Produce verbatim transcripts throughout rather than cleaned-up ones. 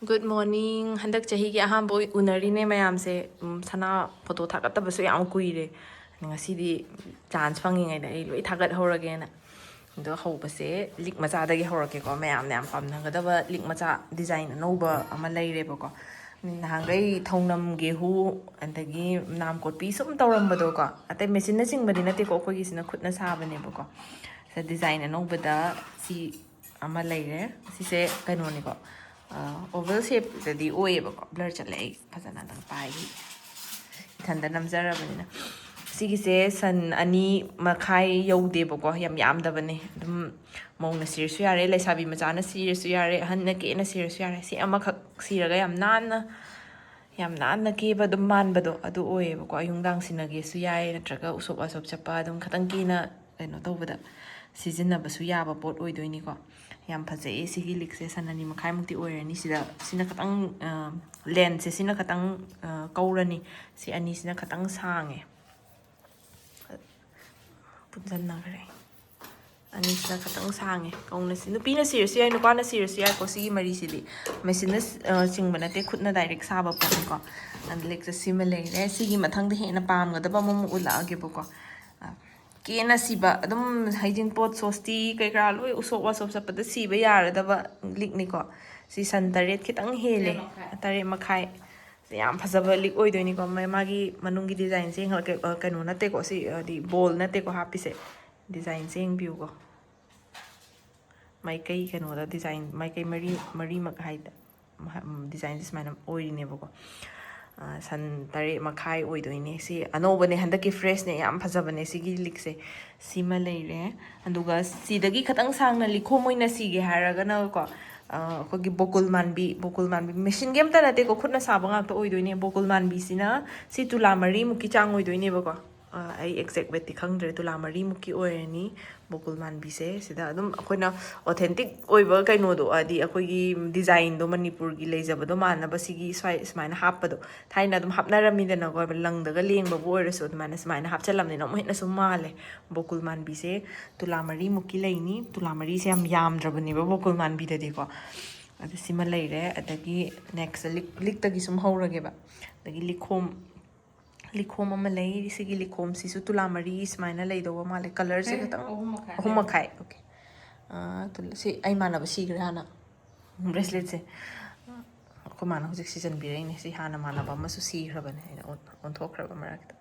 Good morning. ꯍꯟꯗꯛ ꯆꯍꯤꯒꯤ ꯑꯍꯥꯟꯕ ꯑꯣꯏ-, ꯎꯅꯔꯤꯅꯦ ꯃꯌꯥꯝꯁꯦ꯫ ꯎꯝ, ꯁꯅꯥ ꯐꯣꯇꯣ ꯊꯥꯒꯠꯇꯕꯁꯨ ꯌꯥꯝ ꯀꯨꯏꯔꯦ꯫ ꯉꯁꯤꯗꯤ ꯆꯥꯟꯁ ꯐꯪꯉꯤꯉꯩꯗ ꯑꯩ ꯂꯣꯏ ꯊꯥꯒꯠꯍꯧꯔꯒꯦꯅ꯫ ꯑꯗꯣ ꯍꯧꯕꯁꯦ ꯂꯤꯛ ꯃꯆꯥꯗꯒꯤ ꯍꯧꯔꯛꯀꯦꯀꯣ꯫ ꯃꯌꯥꯝꯅ ꯌꯥꯝ ꯄꯥꯝꯅꯒꯗꯕ ꯂꯤꯛ ꯃꯆꯥ ꯗꯤꯖꯥꯏꯟ ꯑꯅꯧꯕ ꯑꯃ ꯂꯩꯔꯦꯕꯀꯣ꯫ ꯅꯍꯥꯟꯈꯩ ꯊꯧꯅꯝ ꯒꯦꯍꯨ ꯑꯗꯒꯤ ꯅꯥꯝ ꯀꯣꯠꯄꯤ ꯁꯨꯝ ꯇꯧꯔꯝꯕꯗꯣꯀꯣ꯫ ꯑꯇꯩ ꯃꯦꯆꯤꯟꯅ ꯆꯤꯡꯕꯗꯤ ꯅꯠꯇꯦꯀꯣ, ꯑꯩꯈꯣꯏꯒꯤꯁꯤꯅ ꯈꯨꯠꯅ ꯁꯥꯕꯅꯦꯕꯀꯣ꯫ ꯁꯤꯗ ꯗꯤꯖꯥꯏꯟ ꯑꯅꯧꯕꯗ ꯁꯤ ꯑꯃ ꯂꯩꯔꯦ꯫ ꯁꯤꯁꯦ ꯀꯩꯅꯣꯅꯤꯀꯣ, ꯑꯣꯚꯦꯜ ꯁꯦꯞꯇꯗꯤ ꯑꯣꯏꯌꯦꯕꯀꯣ꯫ ꯕ꯭ꯂꯔ ꯆꯠꯂꯦ, ꯑꯩ ꯐꯖꯅ ꯑꯗꯨꯝ ꯄꯥꯏꯒꯦ, ꯏꯊꯟꯗ ꯅꯝꯖꯔꯕꯅꯤꯅ꯫ ꯁꯤꯒꯤꯁꯦ ꯁꯟ ꯑꯅꯤ ꯃꯈꯥꯏ ꯌꯧꯗꯦꯕꯀꯣ, ꯌꯥꯝ ꯌꯥꯝꯗꯕꯅꯦ꯫ ꯑꯗꯨꯝ ꯃꯧꯅ ꯁꯤꯔꯁꯨ ꯌꯥꯔꯦ, ꯂꯩꯁꯥꯕꯤ ꯃꯆꯥꯅ ꯁꯤꯔꯁꯨ ꯌꯥꯔꯦ, ꯑꯍꯟꯅ ꯀꯦꯅ ꯁꯤꯔꯁꯨ ꯌꯥꯔꯦ꯫ ꯁꯤ ꯑꯃꯈꯛ ꯁꯤꯔꯒ ꯌꯥꯝ ꯅꯥꯟꯅ, ꯌꯥꯝ ꯅꯥꯟꯅ ꯀꯦꯕ ꯑꯗꯨꯝ ꯃꯥꯟꯕꯗꯣ ꯑꯗꯨ ꯑꯣꯏꯌꯦꯕꯀꯣ꯫ ꯑꯌꯨꯡꯗꯥꯡ ꯁꯤꯟꯅꯒꯦꯁꯨ ꯌꯥꯏ, ꯅꯠꯇ꯭ꯔꯒ ꯎꯁꯣꯞ ꯋꯥꯁꯣꯞ ꯆꯠꯄ ꯑꯗꯨꯝ ꯈꯤꯇꯪ ꯀꯦꯅ ꯀꯩꯅꯣ ꯇꯧꯕꯗ ꯁꯤꯖꯤꯟꯅꯕꯁꯨ ꯌꯥꯕ ꯄꯣꯠ ꯑꯣꯏꯗꯣꯏꯅꯤꯀꯣ꯫ ꯌꯥꯝ ꯐꯖꯩꯌꯦ꯫ ꯁꯤꯒꯤ ꯂꯤꯛꯁꯦ ꯁꯟ ꯑꯅꯤ ꯃꯈꯥꯏꯃꯨꯛꯇꯤ ꯑꯣꯏꯔꯅꯤ꯫ ꯁꯤꯗ ꯁꯤꯅ ꯈꯤꯇꯪ, ꯑ, ꯂꯦꯟꯁꯦ ꯁꯤꯅ ꯈꯤꯇꯪ, ꯑ, ꯀꯧꯔꯅꯤ꯫ ꯁꯤ ꯑꯅꯤꯁꯤꯅ ꯈꯤꯇꯪ ꯁꯥꯡꯉꯦ꯫ ꯄꯨꯟꯁꯤꯟꯅꯈ꯭ꯔꯦ꯫ ꯑꯅꯤꯁꯤꯅ ꯈꯤꯇꯪ ꯁꯥꯡꯉꯦ꯫ ꯀꯧꯅ ꯁꯤ-, ꯅꯨꯄꯤꯅ ꯁꯤꯔꯁꯨ ꯌꯥꯏ, ꯅꯨꯄꯥꯅ ꯁꯤꯔꯁꯨ ꯌꯥꯏꯀꯣ꯫ ꯁꯤꯒꯤ ꯃꯔꯤꯁꯤꯗꯤ ꯃꯦꯆꯤꯟꯅ ꯁꯤ-, ꯑ, ꯆꯤꯡꯕ ꯅꯠꯇꯦ, ꯈꯨꯠꯅ ꯗꯥꯏꯔꯦꯛ ꯁꯥꯕ ꯄꯣꯠꯅꯤꯀꯣ꯫ ꯑꯗ ꯂꯤꯛꯁꯦ ꯁꯤꯃ ꯂꯩꯔꯦ꯫ ꯁꯤꯒꯤ ꯃꯊꯪꯗ ꯍꯦꯟꯅ ꯄꯥꯝꯒꯗꯕ ꯑꯃꯃꯨꯛ ꯎꯠꯂꯛꯑꯒꯦꯕꯀꯣ꯫ ꯑ, ꯀꯦꯅ ꯁꯤꯕ, ꯑꯗꯨꯝ ꯍꯩꯖꯤꯡꯄꯣꯠ, ꯁꯣꯁꯇꯤ ꯀꯩꯀꯥ ꯂꯣꯏ ꯎꯁꯣꯞ ꯋꯥꯁꯣꯞ ꯆꯠꯄꯗ ꯁꯤꯕ ꯌꯥꯔꯗꯕ ꯂꯤꯛꯅꯤꯀꯣ꯫ ꯁꯤ ꯁꯟ ꯇꯔꯦꯠ ꯈꯤꯇꯪ ꯍꯦꯜꯂꯦ꯫ ꯇꯔꯦꯠ ꯃꯈꯥꯏ꯫ ꯇꯔꯦꯠ ꯃꯈꯥꯏ꯫ ꯁꯤ ꯌꯥꯝ ꯐꯖꯕ ꯂꯤꯛ ꯑꯣꯏꯗꯣꯏꯅꯤꯀꯣ꯫ ꯃ-, ꯃꯥꯒꯤ ꯃꯅꯨꯡꯒꯤ ꯗꯤꯖꯥꯏꯟꯁꯦ ꯌꯦꯡꯍꯜꯂꯛꯀꯦ꯫ ꯑ, ꯀꯩꯅꯣ ꯅꯠꯇꯦꯀꯣ, ꯁꯤ, ꯍꯥꯏꯗꯤ ꯕꯣꯜ ꯅꯠꯇꯦꯀꯣ ꯍꯥꯞꯄꯤꯁꯦ꯫ ꯗꯤꯖꯥꯏꯟꯁꯦ ꯌꯦꯡꯕꯤꯌꯨꯀꯣ꯫ ꯃꯥꯏꯀꯩ ꯀꯩꯅꯣꯗ ꯗꯤꯖꯥꯏꯟ, ꯃꯥꯏꯀꯩ ꯃꯔꯤ, ꯃꯔꯤꯃꯛ ꯍꯥꯏꯗ, ꯃꯍ-, ꯎꯝ, ꯗꯤꯖꯥꯏꯟꯁꯦ ꯁꯨꯃꯥꯏꯅ ꯑꯣꯏꯔꯤꯅꯦꯕꯀꯣ꯫ ꯑ, ꯁꯟ ꯇꯔꯦꯠ ꯃꯈꯥꯏ ꯑꯣꯏꯗꯣꯏꯅꯦ꯫ ꯁꯤ ꯑꯅꯧꯕꯅꯦ, ꯍꯟꯗꯛꯀꯤ ꯐ꯭ꯔꯦꯁꯅꯦ, ꯌꯥꯝ ꯐꯖꯕꯅꯦ ꯁꯤꯒꯤ ꯂꯤꯛꯁꯦ꯫ ꯁꯤꯃ ꯂꯩꯔꯦ꯫ ꯑꯗꯨꯒ ꯁꯤꯗꯒꯤ ꯈꯤꯇꯪ ꯁꯥꯡꯅ ꯂꯤꯈꯣꯝ ꯑꯣꯏꯅ ꯁꯤꯒꯦ ꯍꯥꯏꯔꯒꯅꯀꯣ, ꯑ, ꯑꯩꯈꯣꯏꯒꯤ ꯕꯣꯀꯨꯜ ꯃꯥꯟꯕꯤ, ꯕꯣꯀꯨꯜ ꯃꯥꯟꯕꯤ ꯃꯦꯆꯤꯟꯒꯤ ꯑꯝꯇ ꯅꯠꯇꯦꯀꯣ, ꯈꯨꯠꯅ ꯁꯥꯕ ꯉꯥꯛꯇ ꯑꯣꯏꯗꯣꯏꯅꯦ꯫ ꯕꯣꯀꯨꯜ ꯃꯥꯟꯕꯤꯁꯤꯅ ꯁꯤ ꯇꯨꯂꯥ ꯃꯔꯤꯃꯨꯛꯀꯤ ꯆꯥꯡ ꯑꯣꯏꯗꯣꯏꯅꯦꯕꯀꯣ꯫ ꯑ, ꯑꯩ ꯑꯦꯛꯖꯦꯛ ꯋꯦꯠꯇꯤ ꯈꯪꯗ꯭ꯔꯦ, ꯇꯨꯂꯥ ꯃꯔꯤꯃꯨꯛꯀꯤ ꯑꯣꯏꯔꯅꯤ ꯕꯣꯀꯨꯜ ꯃꯥꯟꯕꯤꯁꯦ꯫ ꯁꯤꯗ ꯑꯗꯨꯝ ꯑꯩꯈꯣꯏꯅ ꯑꯣꯊꯦꯟꯇꯤꯛ ꯑꯣꯏꯕ ꯀꯩꯅꯣꯗꯣ, ꯍꯥꯏꯗꯤ ꯑꯩꯈꯣꯏꯒꯤ ꯗꯤꯖꯥꯏꯟꯗꯣ, ꯃꯅꯤꯄꯨꯔꯒꯤ ꯂꯩꯖꯕꯗꯣ ꯃꯥꯟꯅꯕ ꯁꯤꯒꯤ ꯁ꯭ꯋꯥꯏ ꯁꯨꯃꯥꯏꯅ ꯍꯥꯞꯄꯗꯣ ꯊꯥꯏꯅ ꯑꯗꯨꯝ ꯍꯥꯞꯅꯔꯝꯃꯤꯗꯅꯀꯣ, ꯂꯪꯗꯒ ꯂꯦꯡꯕꯕꯨ ꯑꯣꯏꯔꯁꯨ ꯑꯗꯨꯃꯥꯏꯅ ꯁꯨꯃꯥꯏꯅ ꯍꯥꯞꯆꯜꯂꯝꯅꯤꯅ ꯑꯃꯨꯛ ꯍꯦꯟꯅꯁꯨ ꯃꯥꯜꯂꯦ꯫ ꯕꯣꯀꯨꯜ ꯃꯥꯟꯕꯤꯁꯦ ꯇꯨꯂꯥ ꯃꯔꯤꯃꯨꯛꯀꯤ ꯂꯩꯅꯤ꯫ ꯇꯨꯂꯥ ꯃꯔꯤꯁꯦ ꯌꯥꯝ ꯌꯥꯝꯗ꯭ꯔꯕꯅꯦꯕ ꯕꯣꯀꯨꯜ ꯃꯥꯟꯕꯤꯗꯗꯤꯀꯣ꯫ ꯑꯗꯨ ꯁꯤꯃ ꯂꯩꯔꯦ꯫ ꯑꯗꯒꯤ ꯅꯦꯛꯁ ꯂꯤꯛ ꯂꯤꯛꯇꯒꯤ ꯁꯨꯝ ꯍꯧꯔꯒꯦꯕ꯫ ꯑꯗꯒꯤ ꯂꯤꯛꯈꯣꯝ ꯂꯤꯛꯈꯣꯝ ꯑꯃ ꯂꯩ꯫ ꯁꯤꯒꯤ ꯂꯤꯛꯈꯣꯝꯁꯤꯁꯨ ꯇꯨꯂꯥ ꯃꯔꯤ ꯁꯨꯃꯥꯏꯅ ꯂꯩꯗꯧꯕ ꯃꯥꯜꯂꯦ꯫ ꯀꯂꯔꯁꯦ ꯈꯤꯇꯪ ꯑꯍꯨꯝ ꯃꯈꯥꯏ ꯑꯣꯀꯦ꯫ ꯁꯤ ꯑꯩ ꯃꯥꯟꯅꯕ ꯁꯤꯈ꯭ꯔꯦ ꯍꯥꯟꯅ꯫ ꯕ꯭ꯔꯦꯁꯂꯦꯠꯁꯦ ꯑꯩꯈꯣꯏ ꯃꯥꯅ ꯍꯧꯖꯤꯛ ꯁꯤꯖꯟꯕꯤꯔꯛꯏꯅꯦ꯫ ꯁꯤ ꯍꯥꯟꯅ ꯃꯥꯟꯅꯕ ꯑꯃꯁꯨ ꯁꯤꯈ꯭ꯔꯕꯅꯦ꯫ ꯑꯩꯅ ꯑꯣꯟ- ꯑꯣꯟꯊꯣꯛꯈ꯭ꯔꯕ ꯃꯔꯛꯇ꯫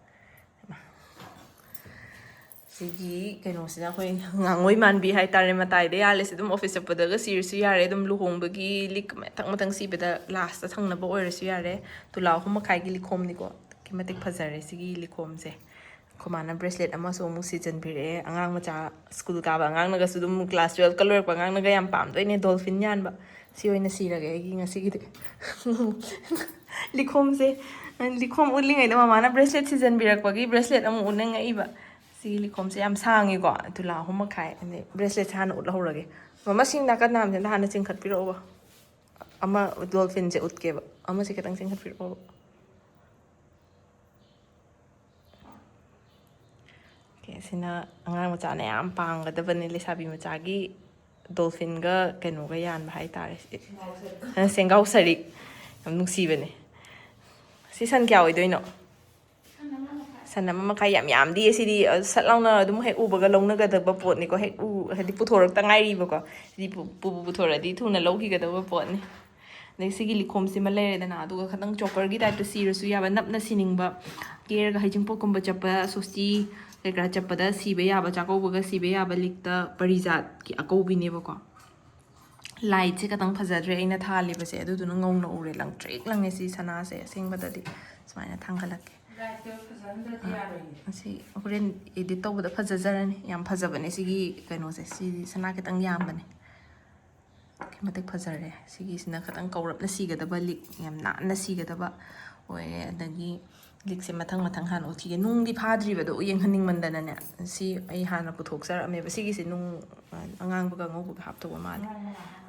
ꯁꯤꯒꯤ ꯀꯩꯅꯣꯁꯤꯅ ꯑꯩꯈꯣꯏ ꯉꯥꯉꯣꯏ ꯃꯥꯟꯕꯤ ꯍꯥꯏꯇꯥꯔꯦ꯫ ꯃꯇꯥꯏꯗ ꯌꯥꯜꯂꯤꯁꯦ ꯑꯗꯨꯝ ꯑꯣꯐꯤꯁ ꯆꯠꯄꯗꯒ ꯁꯤꯔꯁꯨ ꯌꯥꯔꯦ꯫ ꯑꯗꯨꯝ ꯂꯨꯍꯣꯡꯕꯒꯤ ꯂꯤꯛ ꯃꯊꯪ ꯃꯊꯪ ꯁꯤꯕꯗ ꯂꯥꯁꯇ ꯊꯪꯅꯕ ꯑꯣꯏꯔꯁꯨ ꯌꯥꯔꯦ꯫ ꯇꯨꯂꯥ ꯑꯍꯨꯝ ꯃꯈꯥꯏꯒꯤ ꯂꯤꯛꯈꯣꯝꯅꯤꯀꯣ꯫ ꯑꯗꯨꯛꯀꯤ ꯃꯇꯤꯛ ꯐꯖꯔꯦ ꯁꯤꯒꯤ ꯂꯤꯛꯈꯣꯝꯁꯦ꯫ ꯑꯩꯈꯣꯏ ꯃꯥꯅ ꯕ꯭ꯔꯦꯁꯂꯦꯠ ꯑꯃꯁꯨ ꯑꯃꯨꯛ ꯁꯤꯖꯟꯕꯤꯔꯛꯑꯦ꯫ ꯑꯉꯥꯡ ꯃꯆꯥ ꯁ꯭ꯀꯨꯜ ꯀꯥꯕ ꯑꯉꯥꯡꯅꯒꯁꯨ ꯑꯗꯨꯝ, ꯀ꯭ꯂꯥꯁ ꯇꯨꯋꯦꯜꯐꯀ ꯂꯣꯏꯔꯛꯄ ꯑꯉꯥꯡꯅꯒ ꯌꯥꯝ ꯄꯥꯝꯗꯣꯏꯅꯦ ꯗꯣꯜꯐꯤꯟ ꯌꯥꯟꯕ꯫ ꯁꯤ ꯑꯣꯏꯅ ꯁꯤꯔꯒꯦ ꯑꯩꯒꯤ ꯉꯁꯤꯒꯤꯗꯤ꯫ ꯂꯤꯛꯈꯣꯝꯁꯦ ꯂꯤꯛꯈꯣꯝ ꯎꯠꯂꯤꯉꯩꯗ ꯃꯃꯥꯅ ꯕ꯭ꯔꯦꯁꯂꯦꯠ ꯁꯤꯖꯟꯕꯤꯔꯛꯄꯒꯤ ꯕ꯭ꯔꯦꯁꯂꯦꯠ ꯑꯃꯨꯛ ꯎꯠꯅꯤꯡꯉꯛꯏꯕ꯫ ꯁꯤꯒꯤ ꯂꯤꯛꯈꯣꯝꯁꯦ ꯌꯥꯝ ꯁꯥꯡꯉꯤꯀꯣ꯫ ꯇꯨꯂꯥ ꯑꯍꯨꯝ ꯃꯈꯥꯏ꯫ ꯑꯗꯩ ꯕ꯭ꯔꯦꯁꯂꯦꯠꯁꯦ ꯍꯥꯟꯅ ꯎꯠꯍꯧꯔꯒꯦ꯫ ꯃꯃꯥ, ꯁꯤ ꯅꯥꯀꯟ ꯅꯥꯝꯁꯦ ꯑꯝꯇ ꯍꯥꯟꯅ ꯆꯤꯡꯈꯠꯄꯤꯔꯛꯑꯣꯕ꯫ ꯑꯃ ꯗꯣꯜꯐꯤꯟꯁꯦ ꯎꯠꯀꯦꯕ꯫ ꯑꯃꯁꯦ ꯈꯤꯇꯪ ꯆꯤꯡꯈꯠꯄꯤꯔꯛꯑꯣꯕ꯫ ꯑꯣꯀꯦ, ꯁꯤꯅ ꯑꯉꯥꯡ ꯃꯆꯥꯅ ꯌꯥꯝ ꯄꯥꯝꯒꯗꯕꯅꯦ, ꯂꯩꯁꯥꯕꯤ ꯃꯆꯥꯒꯤ ꯗꯣꯜꯐꯤꯟꯒ ꯀꯩꯅꯣꯒ ꯌꯥꯟꯕ ꯍꯥꯏꯇꯥꯔꯦ꯫ ꯁꯦꯡꯒꯥꯎ ꯁꯔꯤꯛ꯫ ꯌꯥꯝ ꯅꯨꯡꯁꯤꯕꯅꯦ꯫ ꯁꯤ ꯁꯟ ꯀꯌꯥ ꯑꯣꯏꯗꯣꯏꯅꯣ? ꯁꯟ ꯑꯃ ꯃꯈꯥꯏ꯫ ꯌꯥꯝ ꯌꯥꯝꯗꯤꯌꯦ ꯁꯤꯗꯤ꯫ ꯑ, ꯁꯠ ꯂꯥꯎꯅ ꯑꯗꯨꯝ ꯍꯦꯛ ꯎꯕꯒ ꯂꯧꯅꯒꯗꯕ ꯄꯣꯠꯅꯤꯀꯣ꯫ ꯍꯦꯛ ꯎ-, ꯍꯥꯏꯗꯤ ꯄꯨꯊꯣꯔꯛꯇ ꯉꯥꯏꯔꯤꯕꯀꯣ꯫ ꯁꯤꯗꯤ ꯄꯨ-, ꯄꯨꯕꯨ ꯄꯨꯊꯣꯔꯛꯑꯗꯤ ꯊꯨꯅ ꯂꯧꯈꯤꯒꯗꯕ ꯄꯣꯠꯅꯤ꯫ ꯑꯗꯩ ꯁꯤꯒꯤ ꯂꯤꯛꯈꯣꯝꯁꯤꯃ ꯂꯩꯔꯦꯗꯅ, ꯑꯗꯨꯒ ꯈꯤꯇꯪ ꯆꯣꯀꯔꯒꯤ ꯇꯥꯏꯞꯇ ꯁꯤꯔꯁꯨ ꯌꯥꯕ, ꯅꯞꯅ ꯁꯤꯅꯤꯡꯕ, ꯀꯦꯔꯒ ꯍꯩꯖꯤꯡꯄꯣꯠꯀꯨꯝꯕ ꯆꯠꯄ, ꯁꯣꯁꯇꯤ ꯀꯩꯀꯥ ꯆꯠꯄꯗ ꯁꯤꯕ ꯌꯥꯕ, ꯆꯥꯛꯀꯧꯕꯒ ꯁꯤꯕ ꯌꯥꯕ ꯂꯤꯛꯇ ꯄꯔꯤꯖꯥꯠꯀꯤ ꯑꯀꯧꯕꯤꯅꯦꯕꯀꯣ꯫ ꯂꯥꯏꯠꯁꯦ ꯈꯤꯇꯪ ꯐꯖꯗ꯭ꯔꯦ ꯑꯩꯅ ꯊꯥꯜꯂꯤꯕꯁꯦ, ꯑꯗꯨꯗꯨꯅ ꯉꯧꯅ ꯎꯔꯦ꯫ ꯂꯪꯇ꯭ꯔꯤꯛ ꯂꯪꯉꯦ ꯁꯤ ꯁꯅꯥꯁꯦ ꯑꯁꯦꯡꯕꯗꯗꯤ꯫ ꯁꯨꯃꯥꯏꯅ ꯊꯥꯡꯒꯠꯂꯛꯀꯦ꯫ ꯂꯥꯏꯠꯇꯣ ꯐꯖꯍꯟꯗ꯭ꯔꯗꯤ ꯌꯥꯔꯣꯏꯌꯦ꯫ ꯑꯁꯤ ꯍꯣꯔꯦꯟ ꯏꯗꯤꯠ ꯇꯧꯕꯗ ꯐꯖꯖꯔꯅꯤ꯫ ꯌꯥꯝ ꯐꯖꯕꯅꯦ ꯁꯤꯒꯤ ꯀꯩꯅꯣꯁꯦ꯫ ꯁꯤꯗꯤ ꯁꯅꯥ ꯈꯤꯇꯪ ꯌꯥꯝꯕꯅꯦ꯫ ꯑꯗꯨꯛꯀꯤ ꯃꯇꯤꯛ ꯐꯖꯔꯦ꯫ ꯁꯤꯒꯤꯁꯤꯅ ꯈꯤꯇꯪ ꯀꯧꯔꯞꯅ ꯁꯤꯒꯗꯕ ꯂꯤꯛ, ꯌꯥꯝ ꯅꯥꯟꯅ ꯁꯤꯒꯗꯕ ꯑꯣꯏꯔꯦ꯫ ꯑꯗꯒꯤ ꯂꯤꯛꯁꯦ ꯃꯊꯪ ꯃꯊꯪ ꯍꯥꯟꯅ ꯎꯠꯈꯤꯒꯦ꯫ ꯅꯨꯡꯗꯤ ꯐꯥꯗ꯭ꯔꯤꯕꯗꯣ ꯌꯦꯡꯍꯟꯅꯤꯡꯃꯟꯗꯅꯅꯦ꯫ ꯁꯤ ꯑꯩ ꯍꯥꯟꯅ ꯄꯨꯊꯣꯛꯆꯔꯝꯃꯦꯕ꯫ ꯁꯤꯒꯤꯁꯦ ꯅꯨꯡ, ꯑ, ꯑꯉꯥꯡꯕꯒ ꯑꯉꯧꯕꯒ ꯍꯥꯞꯇꯧꯕ ꯃꯥꯜꯂꯦ꯫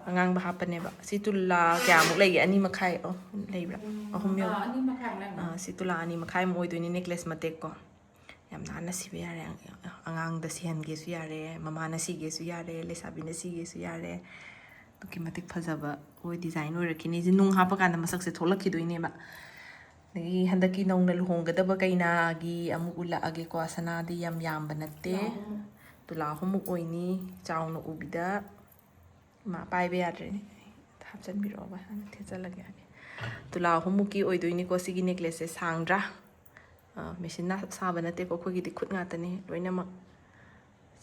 ꯑꯉꯥꯡꯕ ꯍꯥꯞꯄꯅꯦꯕ꯫ ꯁꯤ ꯇꯨꯂꯥ ꯀꯌꯥꯃꯨꯛ ꯂꯩꯒꯦ? ꯑꯅꯤ ꯃꯈꯥꯏ꯫ ꯑꯣ, ꯂꯩꯕ꯭ꯔꯥ? ꯑꯍꯨꯝ ꯌꯧ-, ꯑꯥ, ꯑꯅꯤ ꯃꯈꯥꯏꯃꯨꯛ ꯂꯩꯔꯝꯒꯅꯤ꯫ ꯑꯥ, ꯁꯤ ꯇꯨꯂꯥ ꯑꯅꯤ ꯃꯈꯥꯏꯃꯨꯛ ꯑꯣꯏꯗꯣꯏꯅꯤ, ꯅꯦꯀ꯭ꯂꯦꯁ ꯃꯇꯦꯛ ꯀꯣ꯫ ꯌꯥꯝ ꯅꯥꯟꯅ ꯁꯤꯕ ꯌꯥꯔꯦ꯫ ꯑꯉꯥꯡꯗ ꯁꯤꯍꯟꯒꯦꯁꯨ ꯌꯥꯔꯦ, ꯃꯃꯥꯅ ꯁꯤꯒꯦꯁꯨ ꯌꯥꯔꯦ, ꯂꯩꯁꯥꯕꯤꯅ ꯁꯤꯒꯦꯁꯨ ꯌꯥꯔꯦ꯫ ꯑꯗꯨꯛꯀꯤ ꯃꯇꯤꯛ ꯐꯖꯕ ꯑꯣꯏ, ꯗꯤꯖꯥꯏꯟ ꯑꯣꯏꯔꯛꯈꯤꯅꯤ꯫ ꯑꯩꯁꯦ ꯅꯨꯡ ꯍꯥꯞꯄꯀꯥꯟꯗ ꯃꯁꯛꯁꯦ ꯊꯣꯛꯂꯛꯈꯤꯗꯣꯏꯅꯦꯕ꯫ ꯑꯗꯒꯤ ꯍꯟꯗꯛꯀꯤ ꯅꯧꯅ ꯂꯨꯍꯣꯡꯒꯗꯕ ꯀꯩꯅꯥꯒꯤ ꯑꯃꯨꯛ ꯎꯠꯂꯛꯑꯒꯦꯀꯣ꯫ ꯁꯅꯥꯗꯤ ꯌꯥꯝ ꯌꯥꯝꯕ ꯅꯠꯇꯦ꯫ ꯇꯨꯂꯥ ꯑꯍꯨꯝꯃꯨꯛ ꯑꯣꯏꯅꯤ꯫ ꯆꯥꯎꯅ ꯎꯕꯤꯗ꯫ ꯃꯥ ꯄꯥꯏꯕ ꯌꯥꯗ꯭ꯔꯦꯅꯦ꯫ ꯍꯥꯞꯆꯤꯟꯕꯤꯔꯛꯑꯣꯕ, ꯍꯥꯟꯅ ꯊꯦꯠꯆꯜꯂꯒꯦ꯫ ꯇꯨꯂꯥ ꯑꯍꯨꯝꯃꯨꯛꯀꯤ ꯑꯣꯏꯗꯣꯏꯅꯤꯀꯣ ꯁꯤꯒꯤ ꯅꯦꯛꯂꯦꯁꯁꯦ꯫ ꯁꯥꯡꯗ꯭ꯔꯥ? ꯃꯦꯆꯤꯟꯅ ꯁꯥꯕ ꯅꯠꯇꯦꯀꯣ, ꯑꯩꯈꯣꯏꯒꯤꯗꯤ ꯈꯨꯠ ꯉꯥꯛꯇꯅꯤ ꯂꯣꯏꯅꯃꯛ꯫